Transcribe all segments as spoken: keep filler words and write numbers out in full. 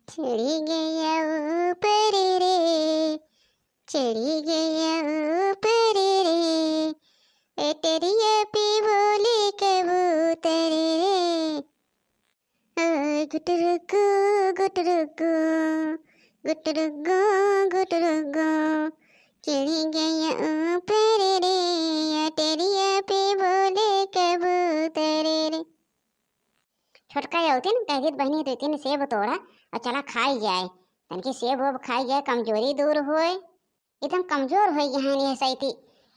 चढ़ी गया ऊपर रे, चढ़ी गया ऊपर रे, ए टरिया पे बोले कबूतर रे। ओ गुटुरगो, गुटुरगो, गुटुरगो, गुटुरगो, चढ़ी गया ऊपर रे, ए टरिया पे बोले कबूतर रे। छोटका अउतिन कह देत, "बहिनी, दुइ तीन सेब तोड़ा अउर चला खाई जाए, तनकी सेब वेब खाई जाए, कमजोरी दूर होए।" एकदम कमजोर होइ गए हैं ये सैती,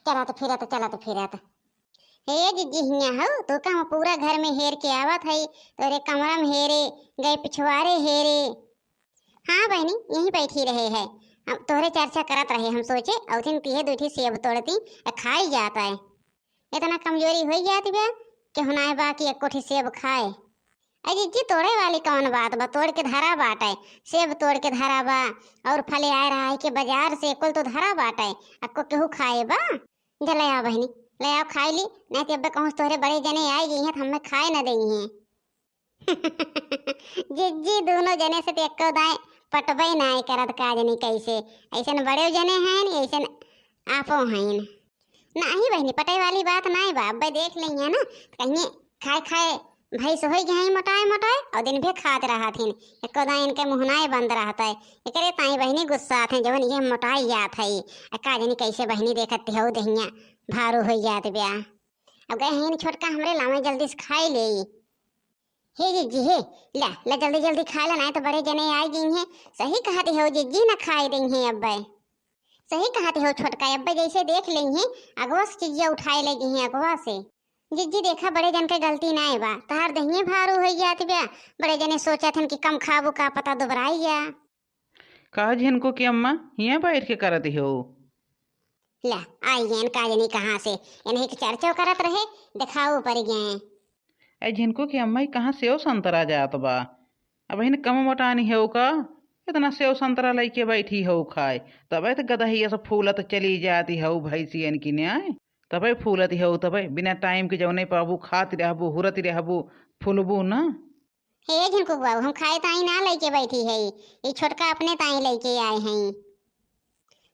चलत फिरत, चलत फिरत। "हे जिज्जी, हियाँ हो, तू का हम पूरा घर में हेर के आवत है, तोरे कमरा में हेरे, गए पिछवारे हेरे।" "हाँ बहिनी, यहीं बैठी रहे है, हम तोहरे चर्चा करत रहे, हम सोचे अउतिन तिहे दुइ ठी सेब तोड़ती, अ खाई जात है।" इतना कमजोरी होइ जात बा, केहू नाय बा कि एको ठी सेब खाए। "ए जिज्जी, तोड़े वाली कौन बात बा, तोड़ के धरा बाटे, सेब तोड़ के धरा बा, अउर फले आए रहा है कि बजार से, कुल तो धरा बाटे, अक्को केहू खाए बा?" "जा ले आओ बहिनी, ले आओ खाई ली, नाहीं तो अब्बे कहूँ तोहरे बड़े जने आइ गई हैं तो हमें खाए न देइहैं।" जिज्जी, दूनो जने से तो एको दाएं पटबे नाय करत, का जनी कैसे, अइसन बड़े जने हैं, अइसन आपो हैं। नाहीं बहिनी, पटै वाली बात नाय बा, अब्बे देख लेइहैं ना, कहिहैं खाए खाए भैंस होइ गए हैं मोटाए मोटाए, अउर दिन भे खात रहत हैं, एको दाएं इनके मुँह नाय बंद रहत है, एकरे ताईं बहिनी गुस्सात हैं, जवन ये मोटाई जात है, आ का जनी कैसे बहिनी देखत हो देहिया भारू होइ जात बा। अब गए हैं छोटका हमरे लावे जल्दी से खाई लेई। "हे जिज्जी हे, ला, ला जल्दी जल्दी खा ला, नाहीं तो बड़े जने आइ गई हैं। सही कहत हो जिज्जी, न खाए देइहैं अब्बे।" "सही कहत हो छोटका, अब्बे जैसे देख लेइहैं, अगवा से चीजिया उठाए लगी हैं अगवा से।" "जिज्जी देखा, बड़े जन के गलती नाय बा, तहार देहिये भारू होइ जात बा। बड़े जने सोचत हन कि कम खाबू, का पता दुबराई जा।" "का झिनकू की अम्मा, हियाँ बैठ के करत हो?" ला, आई गएन का जनी कहाँ से, इन्हीं के चर्चा करत रहे, देखाऊ परि गए। "ए झिनकू की अम्मा, ई कहाँ सेव संतरा जात बा? अबहिन कम मोटानी हो का? इतना सेव संतरा लइके बैठी हो खाए, तबे तो गदहिया से फूलत चली जाती हो भैंसियन की न्याय, तबे फूलत हो, तबे बिना टाइम के जौने पाबू खात रहबू, हुरत रहबू, फूलबू ना।" "हे झिनकू बाबू, हम खाए ताई ना लइके बैठी है, ई छोटका अपने ताई लइके आए हैं।"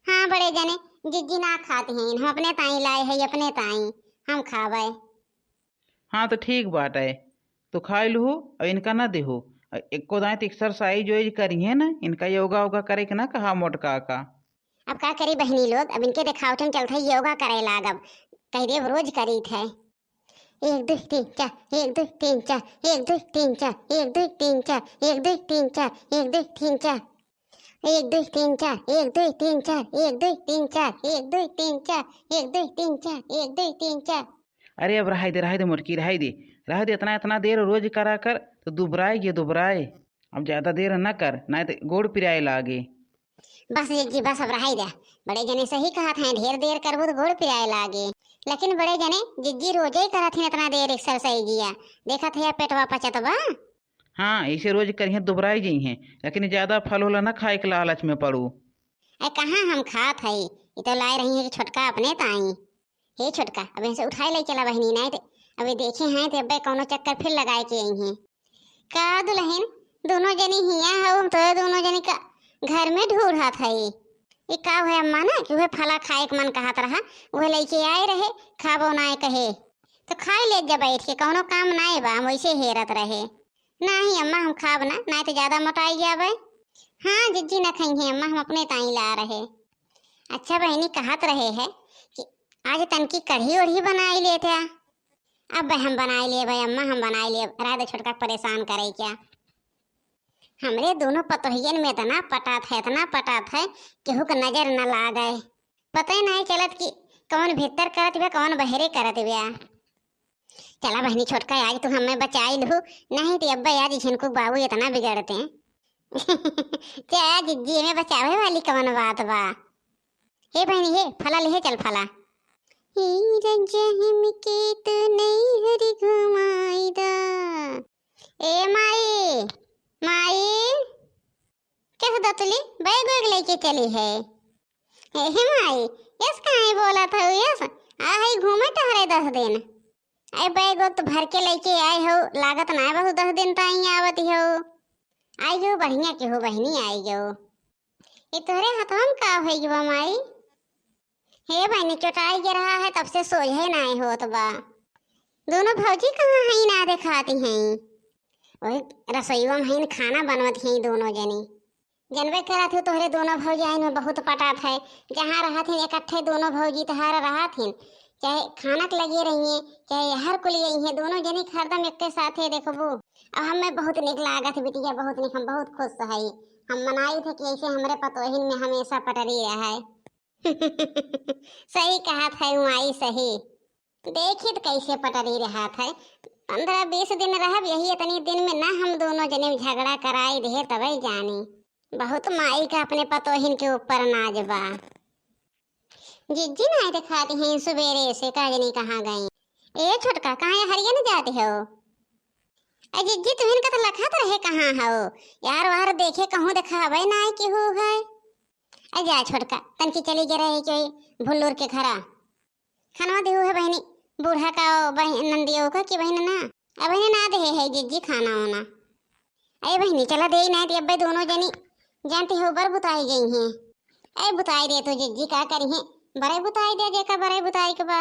"हाँ बड़े जने, जिज्जी ना खात हैं, हम अपने ताई लाए हैं, अपने ताई हम खावे।" "हाँ तो ठीक बाटे, तो खाई लूहू अउर इनका ना देहू। अउर एको दाएं तो एक्सरसाइज ओइज करिहैं ना, इनका योगा वोगा करे के ना कहा मोटका का।" अब का करी बहिनी लोग, अब इनके देखावटन चलत है योगा करे लागब, कह देब रोज करीत है। एक दुइ तीन चार, एक दुइ तीन चार, एक दुइ तीन चार, एक दुइ तीन चार, एक दुइ तीन चार, एक दुइ तीन चार, एक दुइ तीन चार, एक दुइ तीन चार, एक दुइ तीन चार, एक दुइ तीन चार, एक दुइ तीन चार, एक दुइ तीन चार। अरे अब रहाई दे, रहाई दे मोटकी, रहाई दे, रहाई दे, इतना, इतना देर रोज करा कर तो दुबराए गे, दुबराए। अब ज्यादा देर न कर, नाहीं तो गोड़ पिराए लागे। बस जिज्जी बस, अब रहाई दे। बड़े जने सही कहत हैं, ढेर देर करबू तो गोड़ पिराए लागे। लेकिन बड़े जने जिज्जी रोजे ही करत हैं इतना देर एक्सरसाइजिया। देखत है पेटवा पचत बा। हाँ, ऐसे रोज करिहैं दुबराई जइहैं, लेकिन ज्यादा फल होला ना खाए के लालच में पड़ू। अरे कहाँ हम खात है, ई तो लाए रही है कि छोटका अपने ताई। हे छोटका, अब इनसे उठाए ले चला बहिनी, नाहीं ते अबे देखे हैं ते अबे कौनो चक्कर फिर लगाए के आई हैं। का दुलहिन, दोनों जनी हियाँ हऊ, हम तोहे दोनों जनी का घर में ढूढ़त हई। ई का हुए अम्मा ना कि उहे फला खाए के मन कहत रहा, उहे लइके आए रहे, खाबो नाय कहे। तो खाई ले जा बैठ के, कौनो काम नाय बा, हम वैसे हेरत रहे। नाहीं अम्मा, हम खाब ना, नाय तो ज्यादा मोटाई जाबे। हाँ जिज्जी, ना खइहें अम्मा, हम अपने ताई ला रहे। अच्छा बहिनी, कहत रहे है कि आज तनकी कढ़ी ओढ़ी बनाई लेत है। अब हम बनाई लेबे अम्मा, हम बनाई लेब, रह दे छोटका परेशान करे क्या। हमरे दोनों पतोहियन में इतना पटात है, इतना पटात है, केहू के नजर न लागे। पता ही नहीं चलत कि कौन भीतर करत बा, कौन बहरे करत बा। चला बहिनी छोटका, आज तू हमें बचाई लहू, नहीं तो अब्बे आज झिनकू बाबू इतना बिगड़ते हैं। चाहे जिज्जी में बचावे वाली कौन बात बा। हे बहिनी हे, फला लिहे चल फला। हे राजा हमके तो नैहर घुमाई दा। ए माई, माई, कैसे दतली बैग वैग लेके चली है? ए हे माई, यस काहे बोलत हऊ यस? आ है घूमे टहरे दस दिन। अरे बैग वैग तो भर के लेके आए हो, लागत ना बस दस दिन ताई आवत हो। आई गयो बढ़िया के हो बहिनी, आई गयो। ये तोहरे हथवा में का होई गवा माई? हे बहिनी, चोटाई गे रहा है, तब से सोझे नाई होत बा। दोनों भौजी कहाँ हैं, ना देखाती हैं? वही रसोईवा में हैं, खाना बनवत हैं दोनों जनी। जनबे करत हो, तोहरे दोनों भौजाइन में बहुत पटात है। जहाँ रहत हैं इकट्ठे दोनों भौजी तहार रहत हैं, चाहे खाना के लगे रहिए, चाहे हर कुल यही है, दोनों जनी हरदम एक साथे देखबू। अब हमें बहुत निक लागत है बिटिया, बहुत निक, हम बहुत खुश है। हम मनाई थे कि ऐसे हमरे पतोहिन में हमेशा पटरी रहे। सही कहत है माई, सही। देखित कैसे पटरी रहत है। पन्द्रह बीस दिन रहब, यही इतनी दिन में ना हम दोनों जने में झगड़ा कराई दे, तबे जानी। बहुत माई का अपने पतोहिन के ऊपर नाज बा। जिज्जी नाई देखाती हैं सुबेरे से, का जनी कहाँ गई। ए छोटका, कहाँ हरिया न जाती हो? ए जिज्जी, तुहिन का तो लखत रहे, कहाँ हो? यार वार देखे कहूँ देखावे नाई केहू है। ए जा छोटका, तनकी चली गे रहे के भुल्लूर के घरा। खनवा देहू है बहिनी, बूढ़ा का बहिन, नंदियो का कि बहिन ना, अब बहिनी ना देहे है जिज्जी खाना वाना। अरे बहिनी, चला दे ना, अब्बे दोनों जनी जानती हो, बर बुताई गई हैं। अरे बुताई दे तो जिज्जी का करी हैं, बरे बुताई दे, जेका बरे बुताई के बा।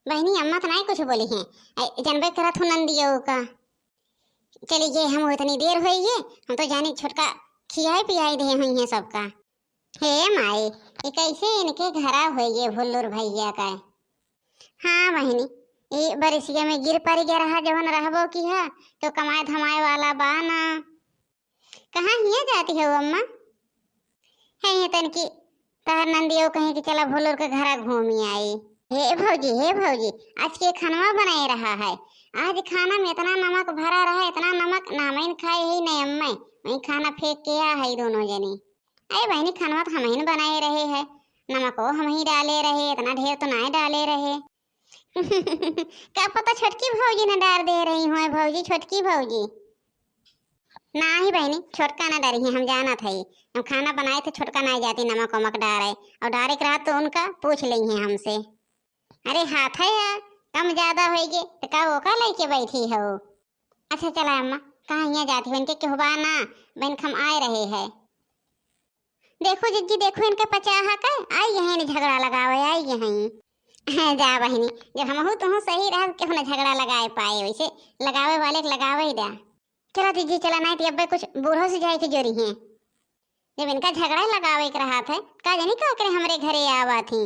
बहिनी, अम्मा तो नाई कुछ बोली हैं, अरे जनबे करत हूँ नंदियो का। चली गए हम, इतनी देर होई है, हम तो जानी छोटका खियाई पियाई दे हुई हैं सबका। हे माई, ये कैसे इनके घरा होई ये भुल्लूर भैया का? हाँ बहिनी, ये बरिसिया में गिर पड़ गया रहा, जवन रहबो की है, तो कमाए धमाए वाला बा ना। कहाँ हिया जाती हो अम्मा? है ये तनकी तहर नंदियो कहीं कि चला भुल्लूर के घरा घूमी आई। हे भौजी, हे भौजी, आज के खनवा बनाए रहा है। आज खाना में इतना नमक भरा रहा, इतना नमक ना मैं खाए ही नहीं अम्मा, वही खाना फेंक के आ है दोनों जनी। अरे बहिनी, खनवा तो हम ही न बनाए रहे है, नमको हम ही डाले रहे, इतना ढेर तो नाय डाले रहे। का पता छोटकी भौजी न डार दे रही हुए, भौजी, छोटकी भौजी। नाही बहिनी, छोटका ना डरी है, हम जानत है। हम खाना बनाए थे, छोटका ना जाती नमक वमक डारे, और डारे के रहत तो उनका पूछ लेई है हमसे। अरे हाथ है यार, कम ज्यादा होई गे तो का ओका लेके बैठी हो? अच्छा चला अम्मा, कहाँ हिया जाती हो, इनके केहू बा ना, बहन हम आए रहे है। देखो जिज्जी, देखो इनके पचाहा का, आई यहीं झगड़ा लगावे, आई यहीं। जा बहिनी, जब हमहू तुहू सही रहब, केहू ना झगड़ा लगाए पाए, वैसे लगावे वाले के लगावे ही द्या। चला जिज्जी, चला, नाई तो अब्बे कुछ बूढ़ो से जाए के जोरी हैं। जब इनका झगड़ा लगावे के रहत है, का जानी का करे हमरे घरे आवत ही।